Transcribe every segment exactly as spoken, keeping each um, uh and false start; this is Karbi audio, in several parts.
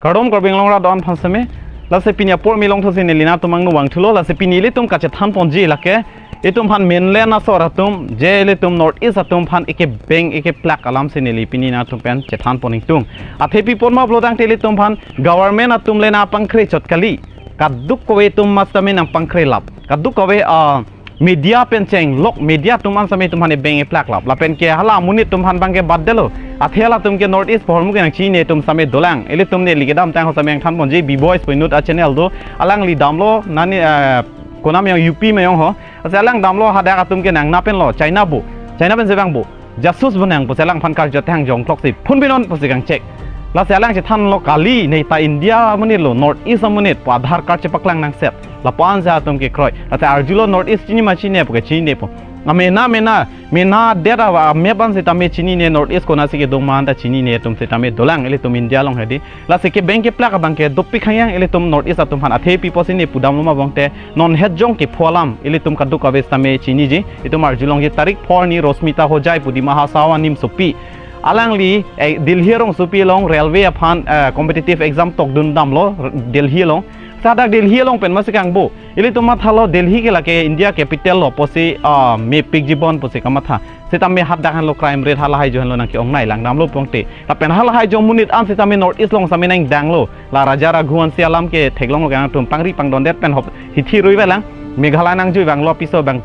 Kardom Karbi Anglong rat do-an aphan seme. Lasi pini apor milong thotsi neli nangtum angno vangthulo. Lasi pini ilitum kachethan ponji lake, itum aphan mainland asor atum, je ilitum North East atum aphan eke beng eke plak alam si neli pini nangtum pen chethan pon ingtung. Athe pi apot ma pulotangte ilitum aphan government atum le nangpangkre chot kali. Kadokave atum mas tame nangpangkrelap. Kadokave, ah, media pen chenglok, media atum an same itum aphan ebeng eplak lap. Lapen ke hala amonit atum aphan abangke baddetlo. Athe halatum ke North East ahormu ke nangchinine atum same dolang. Ilitum neli kedamtang ho same nangthan ponji, B Boys pu inut a channel do. Alangli damlo, nani, eh, konam yang U P me yang ho. Lasi alang damlo hadak atum ke nang napen lo, China bo. China pen si vangbo. Jasus bo nang pusi alangphan karjot thang jong thloksi phun pinon pusi kangchek. Lasi alang chethanlo kali, ne ta India amonit lo, North East amonit pu Aadhaar card chepaklang nangset. Lapu-an si atum kekroi. Lasi arjulo North East chini ma chinine pu ke chininepo. Amena mena, mena det a map an sitame chinine, North East konatsi kedo ma anta chinine atum sitame dolang ilitum India along hedi. Lasi kebeng keplak abangke dopik hangyang ilitum North East atum aphan. Athe pi apotsi ne pudamlo ma pulotangte, non het jong kepho alam ilitum kadokave sitame chiniji. Itum arjulongji tarik phli arni Rosmita Hojai pu Dima Hasao animsopi. Alangli, eh, Delhi arongsopi along railway aphan, eh, competitive exam tokdun damlo, r-, Delhi along. Lasi hadak Delhi along pen masi kangbo. Ilitum mathalo Delhi ke lake India capital lo pusi, ah, mepik jibon pusi kamatha. Sitame hadak henlo crime rate halahai ajo henlo nangke-ongnei langdamlo pulotangte. Lapen halahai ajo amonit an sitame North East along same nangdanglo. La Raja Raghuvanshi alam ke theklonglo kangtung, pangri pangdondet pen hop hithi rui velang. Meghalaya nangjui vanglo apiso abang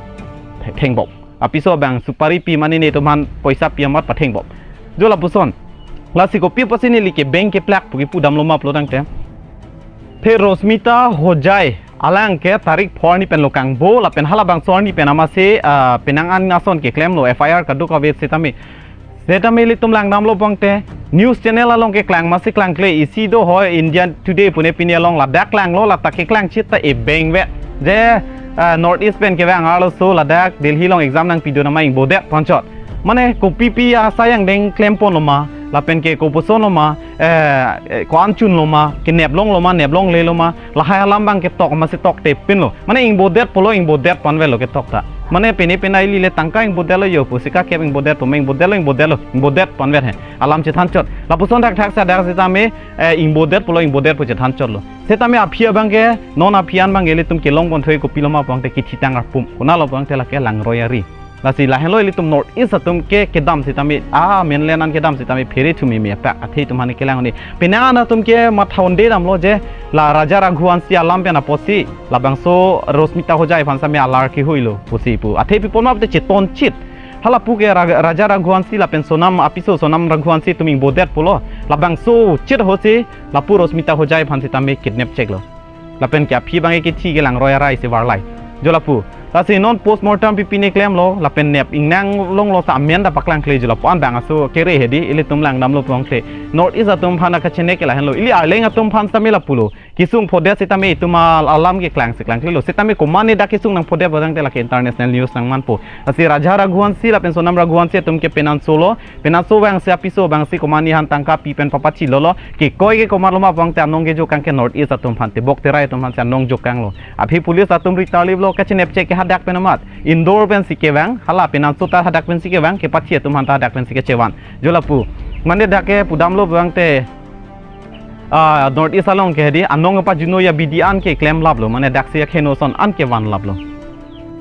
the-, thengbop. Apiso abang supari pi mane netum aphan poisa pi amat pathengbop. Jo lapuson. Lasi kopi apotsi neli kebeng keplak pu kepudamlo ma pulotangte, athe Rosmita Hojai alang ke tarik phli arni pen lo kangbo, lapen halabangso arni pen amatsi, ah, penang an ason keklemlo, F I R kadokave sitame. Sitame ilitum langdamlo pulotangte, news channel along keklang masi klangkle, isi do ho India Today pu ne pini along, ladak klanglo, lata keklang chit ta ebeng ve. Je, ah, North East pen kevang arloso ladak Delhi along exam nangpidun ama ingbodet pu anchot. Mane kopi pi asai angdeng klem ponlo ma, lapen ke kopuson lo ma, eh, eh, ko-an chunlo ma, keneplonglo ma, neplonglelo ma, lahai alam abang ketok masi toktepinlo. Mane ingbodet pulo, ingbodet pu anvetlo ketok ta. Mane pine pine ili le tangka ingbodetlo jo pusi, kakep ingbodetpo ma, ingbodetlo, ingbodetlo, ingbodet pu anvet he. Alam chethan chot. Lapuson thakthak si hadak sitame, eh, ingbodet pulo, ingbodet pu chethan chotlo. Sitame aphi abangke, non aphi an abangke ilitum kelong ponthu kopilo ma pulotangte kethitang arpum. Konatlo pulotangte lake langroi ari. Lasi lahenlo ilitum North East atum ke kedam sitame, ah, mainland an kedam sitame phere thumi me apak athe itum aphan kelang un-e. Penang an atum ke matha un-e damlo je la Raja Raghuvanshi alam pen apotsi labangso Rosmita Hojai aphan same alar kehuilo pusi pu. Athe pi apot ma pute cheton chit. Halapu ke Ra-, Raja Raghuvanshi lapen Sonam apiso Sonam Raghuvanshi atum ingbodet pulo. Labangso chit hosi lapu Rosmita Hojai aphan sitame kidnap cheklo. Lapen ke aphi abangke kethi ke langroi arai si varlai. Jo lapu. Lasi non postmortem pi pine klemlo, lapen nep ingnang longlo sa amen ta paklangkle jo lapu-an abang aso kere hedi, ilitum langdamlo pulotangte. North East atum aphan kachenek ke lahenlo. Ili arleng atum aphan sitame lapulo. Kesung phodet sitame itum al-, alam keklang si klangklelo. Sitame komatne dak kesung nangphodet pulotangte lake international news nangmanpo. Lasi Raja Raghuvanshi lapen Sonam Raghuvanshi atum ke penanso lo. Penanso abangsi apiso abangsi komatne aphan tangka pi pen papachi lolo. Kekoi ke komatlo ma pulotangte anong kejokang ke North East atum aphan, tebok terai atum aphan si anong jokanglo. Aphi police atum ri tarliplo, kachenep chek ke hadak pen amat. Indore pensi kevang, hala penanso ta hadak pensi kevang, kepachi atum aphan ta hadak pensi kechevan. Jo lapu. Mane dak kepudamlo pulotangte, ah, North East along ke hedi, anong pajuno abidi an ke klemlaplo, mane daksi akheno ason an kevanlaplo.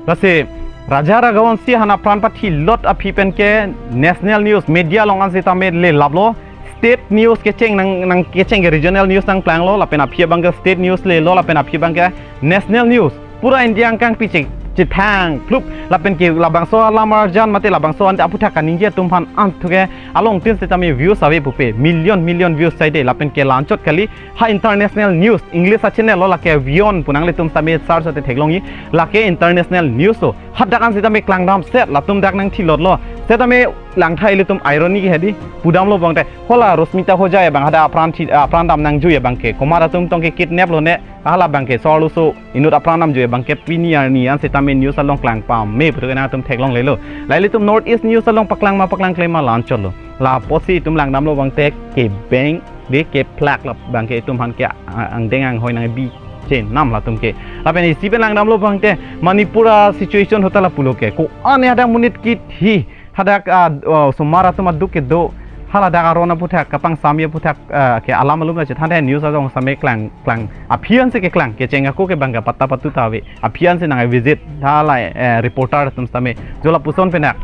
Lasi Raja Raghuvanshi aphan apran pathilot aphi pen ke national news media along an sitame lelaplo, state news kecheng nang, nangkecheng ke regional news nangplanglo, lapen aphi abangke state news lelo, lapen aphi abangke national news. Pura India angkang pi chek chethang phlup, lapen ke labangso alam arjan mate labangso anta aphuthak kaningje atum aphan an thuke along tin sitame views ave pupe, million million views saide, lapen ke la anchot kali, ha international news, English a channel lo lake WION pu nanglitum sitame search ate theklongji, lake international news lo. Hadak an sitame klangdam set, latum dak nangthilotlo. Sitame langtha ilitum irony ke hedi, pudamlo pulotangte. Hala Rosmita Hojai abang hadak apran thi, apran dam nangjui abangke komat atum tong ke kidnap lone, hala abangke so arloso inut apran damjui abangke pini arni an sitame news along klang pame pu ke nangtum theklonglelo. La ilitum North East news along paklang ma paklangkle ma la anchotlo. La apotsi itum langdamlo pulotangte kebeng de keplak la abangke itum aphan ke a-, angdeng anghoi nangbi chenam latum ke. Lapen isi pen langdamlo pulotangte Manipur a situation ahut ta lapulo ke. Ko-an hadak monit kithi hadak, ah, oh, osomar atum aduk kedo. Hala dak aron aputhak, kapangsam aputhak, eh, ke alam alum la chethan the news ajong sitame klang, klang. Aphi ansi keklang, kecheng ako ke bang ke patta pathu ta ave. Aphi ansi nang visit, hala, eh, reporter atum sitame. Jo lapuson pen ak.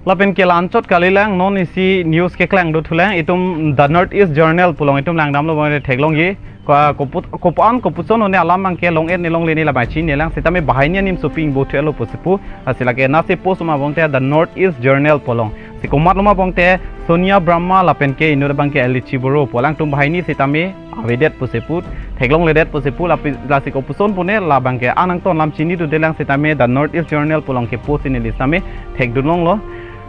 Lapen ke la-anchot kalilang non isi news keklang do thulang itum The North East Journal pu along itum langdamlo bonte theklongji. Ko-, kopu-, kopu-an kopuson one alam abang ke long-et ne longle ne la bai chinilang sitame banghini anim soping bo thulo pusi pu. Lasi lake nasi post ma bonte The North East Journal pu along. Si komat lo ma bonte Sonia Brahma lapen ke inut abang ke Alichi Boro pu alangtum banghini sitame avedet pusi pu, theklongledet pusi pu, lapi-, lasi kopuson pune la abang ke anang ton lam chini dodelang sitame The North East Journal pu along ke post si neli sitame thekdunlonglo.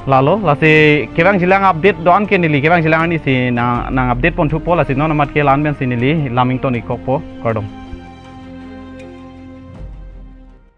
Lalo, lasi kevangjilang update do-an ke neli kevangjilang arni si nang, nang update ponthupo, lasi non amat ke la-an pensi neli laming ton-ik kokpo, kardom.